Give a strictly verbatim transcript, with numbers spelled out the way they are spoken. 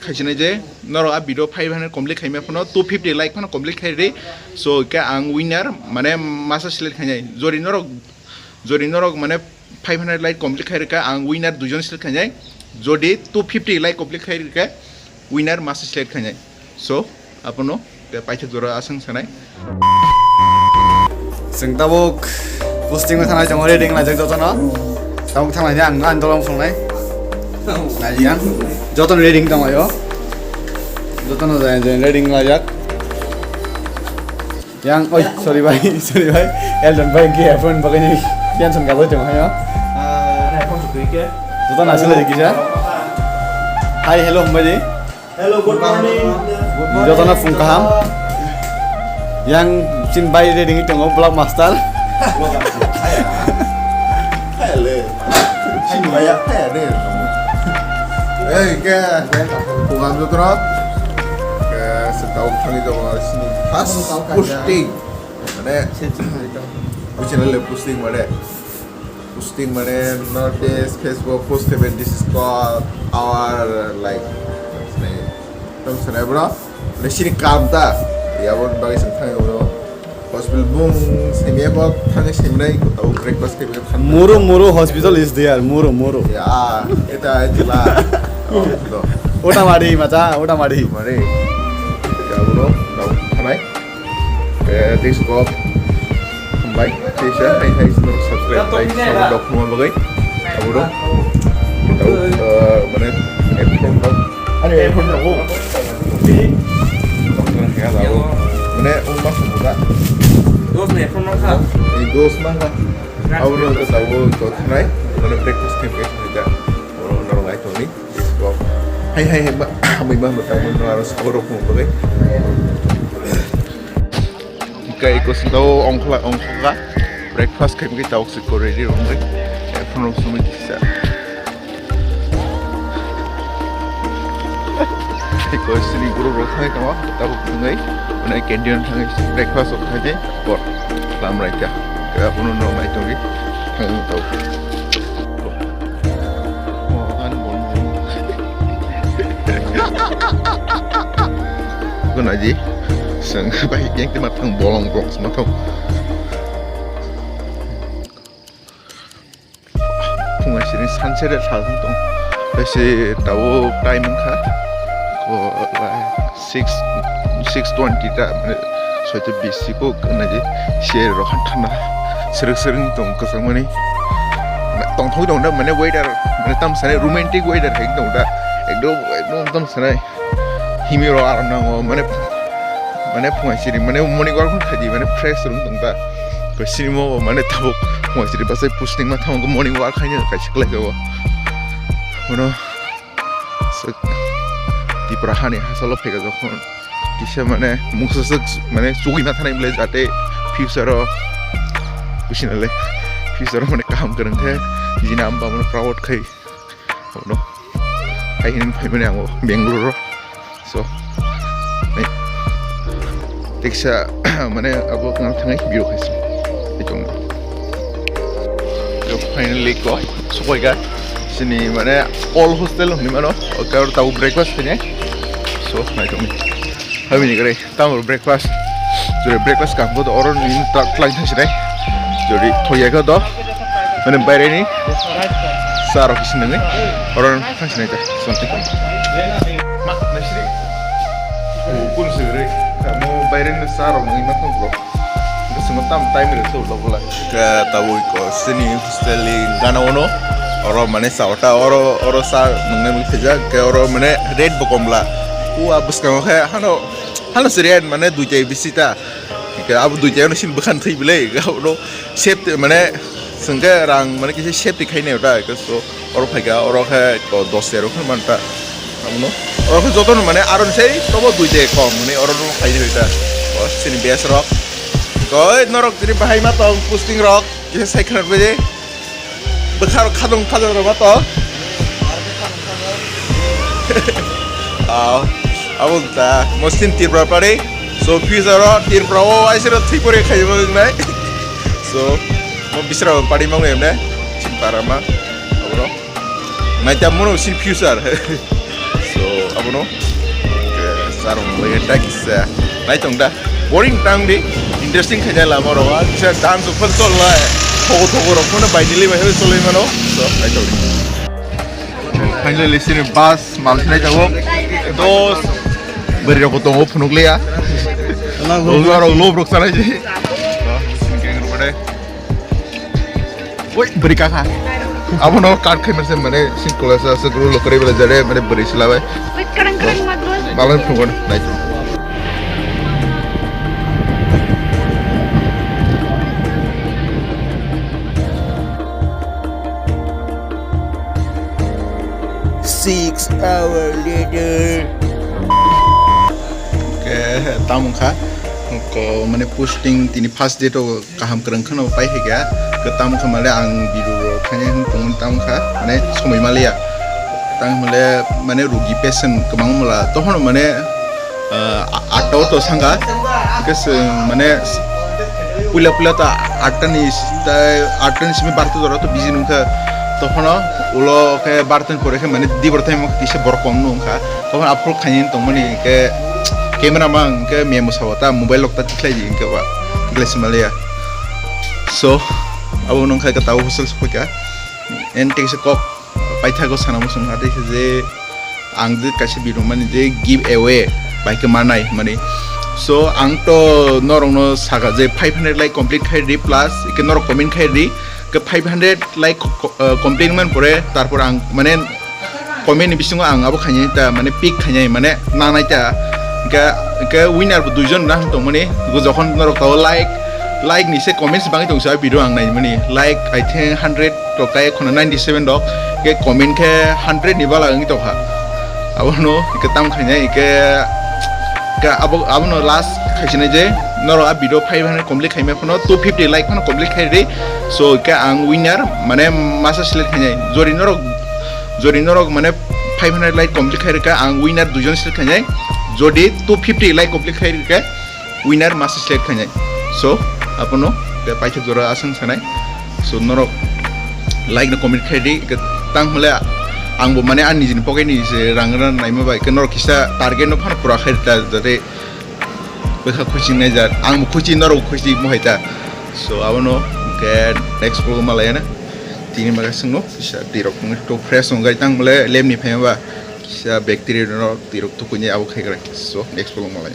Khaisinai je norok a video five hundred complete khaima phano two fifty like phano complete khai ri. So ke ang winner mane masa select khainai. Jodi norok, jodi norok mane five hundred like complete khai rika ang winner duijon select khainai. Jodi two fifty like complete khai rika winner masa select khainai. So apono te paithak jora aswng sanai. Chwng tabuk posting o thangnai tongo, ready wng laijak jotono. Tabuk thangnai ang, ang dolong songnai. Nai ang jotono ready wng tonglaio. Jotono jai jai ready wng laijak. Yang, oi, sorry bai, sorry bai. Eldon bai ke phone bagwi ni tension ka bai tong hayo. Ah, na phone sukri ke. Jotono aswk lai kisa. Hi, hello, hambai di. Hello, good morning. Jotono phung kaham. Yang chin bai ready wngwi tongo, vlog master. Hello. Chin bai ya, hello. Hey, ke, ke, phung kaham jotono. Ke, se tau thangwi tongo, sini first posting. Mane, buchina le posting mane. Posting mane North East, Facebook post khe, this is called our, like, like, tam sanai bro. Mane sini kam ta. Ya bon bagi sang thang bro. Hospital bung sini ya bok thang sini nai ko tau breakfast khe khan. Muru Muru hospital is there, Muru Muru. Ya, eta jila. Oh, to. Utamari macha, Utamari. Mare. Ya bro, tau thanai. Eh, thanks, Bob. Hambai, thanks, eh, hai, hai, subscribe, like, sound dok khuma bagwi. Abo dok. Tau, eh, mane, headphone dok. Are, headphone dok. Mane, um, mas buka. Dos na headphone mang kha. Eh, dos mang kha. Abo dok, tau, dok, thanai. Mane, practice khe, khe, khe, khe. Abo dok, norok lai tongni. Hai, hai, hai, ma, hambai ma, ma, tamo no aro sabo rok mo bagai. Kai ko sing tao ongkhla, ongkhla. Breakfast kai magi tao sik ko ready rong bai. Ephon rok sumui kisa. Ko sini guru rok thang tamo, tao thang ai. Mana canteen thang ai, breakfast rok thang ai. Bor, lam rai ka. Ka puno no mai tongi. Thang tao. Guna ji, sang bai yang te matang bolong blok matang. Phung sini sunset sa tong. Besi tau time kha. Ko six, six twenty ta, mane, soito bisi ko kana je, share ro khan thana, srwk srwk tong kwchang mani. Tong thok tong da, mane, weather, mane, tam sanai, romantic weather hai tong da, ekdom, ekdom tam sanai, himi ro aram nango, mane, mane, phung sini, mane, morning walk khaji, mane, fresh rung tong da, ko sini mo, mane, tabuk, phung sini basai posting ma thango, morning walk khaina kaisa klai jago, mano. Swk Tipra hani hasalo phaika jokhon kisa mane mungsa swk mane chugui ma thanai bwle jate future o businale future o mane kaham kwrwng khe jini amba mane proud khai abono hai hini phai mane ang Bangalore o. So, eh, teksa, mane, abo kang thangai, biro khaisi. Itong. Yo, finally, ko, sokoi ga. Sini, mane, all hostel ni mano, kar tau breakfast ni. So, nai tong. Habini kare, tau breakfast. Jore breakfast kam ko to oro ni truck line thang sinai. Jori thoya ko to. Mane, baire ni. Sa rok sinai. Oro. Thang sinai ta, sonte. Ma, naisri. O, kun sirri. Mo baire ni sa rok ngi ma thong bro. Ngi simo tam time re so lo bola. Ka tabui ko sini hostel ni gana ono. Oro mane sa ota oro, oro sa nungnai mung sejak ke oro mane red bo komla. U abus ka khe hano, hano sirri mane duitai bisi ta. Ke abo duitai no sin bwkhan thwi bile. Ga oro safety mane Sengke rang mane kisa safety khainai da, ke so oro phaika, oro khe ko dos tero khe manta. Amono oro khe jotono mane aro sei tobo dui de kom, mane oro no khainai da. O sini bes rok. Koi norok tini bahai ma tong posting rok, kisa sai khna bede. Bwkha rok khadong khadong rok ma tong. Ah, abo ta, mosin Tripura pare. So, future o Tripura o aisero thwi pore khai bo nai. So, mo bisra pari mango emne. Sin para ma. Abo no. Nai ta mono sin future. So, Bono, eh, sarong bai ta kisa. Nai tong da. Boring tang di. Interesting khaina lama ro. Acha dance phal chol lai. Thogo thogo rok phone bai nili bai choli mano. So, nai tong di. Finally, sini bus mal sinai tago. Dos. Beri rok tongo phunuk liya. Ulo rok lob rok sanai ji. So, singkeng rok dai. Woi, beri kakha. Abo no card khai mase mane sing kola sa sa guru lokore bela jare mane beri sila bai. Woi, karang karang madro. Balan phungon nai. Six hour later. Ke tamung kha ko mane posting tini first date o kaham kwrwng kheno pai hai kha. Kwtam kha male ang video rok khainai hwn tongmani tam kha, mane somoi maliya. Tang male mane rugi patient kwbang mala tohono mane, ah, a-, atta o to sanga. Ke se mane puila puila ta atta ni ta atta ni simi barta jora to busy nungkha. Tohono ulo khe barta ni pore khe mane dibor time kisa borok kom nungkha. Tohono aphuru khainai tongmani ke camera mang ke memo sabo ta mobile rok ta tikhlai di ke ba glass maliya. So, abo nung khai ka tau hostel sokoi ka. En tei se kok paithago sana muchung ha tei se je ang je kaisa video mani je give away bai ke manai mani. So, ang to norok no saka je five hundred like complete khai ri plus ke norok comment khai ri ke five hundred like ko-, eh, complete man pore tarpor ang mane comment ni bisingo ang abo khainai ta mane pick khainai mane nanai ta. Hingke, hingke winner bo duijon na tongmani. Bo jokhon norok tao like, like ni se comments bangwi tongsa video ang naimani. Like, I think hundred to kai khona ninety seven rok. Hingke comment khe hundred ni bala wngwi tongkha. Abono hingke tam khainai hingke ka abo, abono last khaisinai je norok a video five hundred complete khaima phano two fifty like phano complete khai ri. So hingke ang winner mane masa select khainai. Jori norok Jodi norok mane five hundred like complete khai rwkha, ang winner duijon select khainai. Jodi two fifty like complete khai rwkha, winner masa select khainai. So, abono be paithak jora aswng sanai. So, norok like no comment khai di, ke tang hole ang bo mane ani nijini pocket ni se rang ran naima bai ke norok kisa target no phano pura khai ta jate bekha khuchi nai jar, ang bo khuchi norok khuchi mo hai ta. So, abono ke next vlog ma lai na. Tini maga swngo, kisa tirok wngwi to fresh wngwi tang bole lemni phaima ba kisa bacteria no tirok tukuini abo khai gra. So, next vlog malai.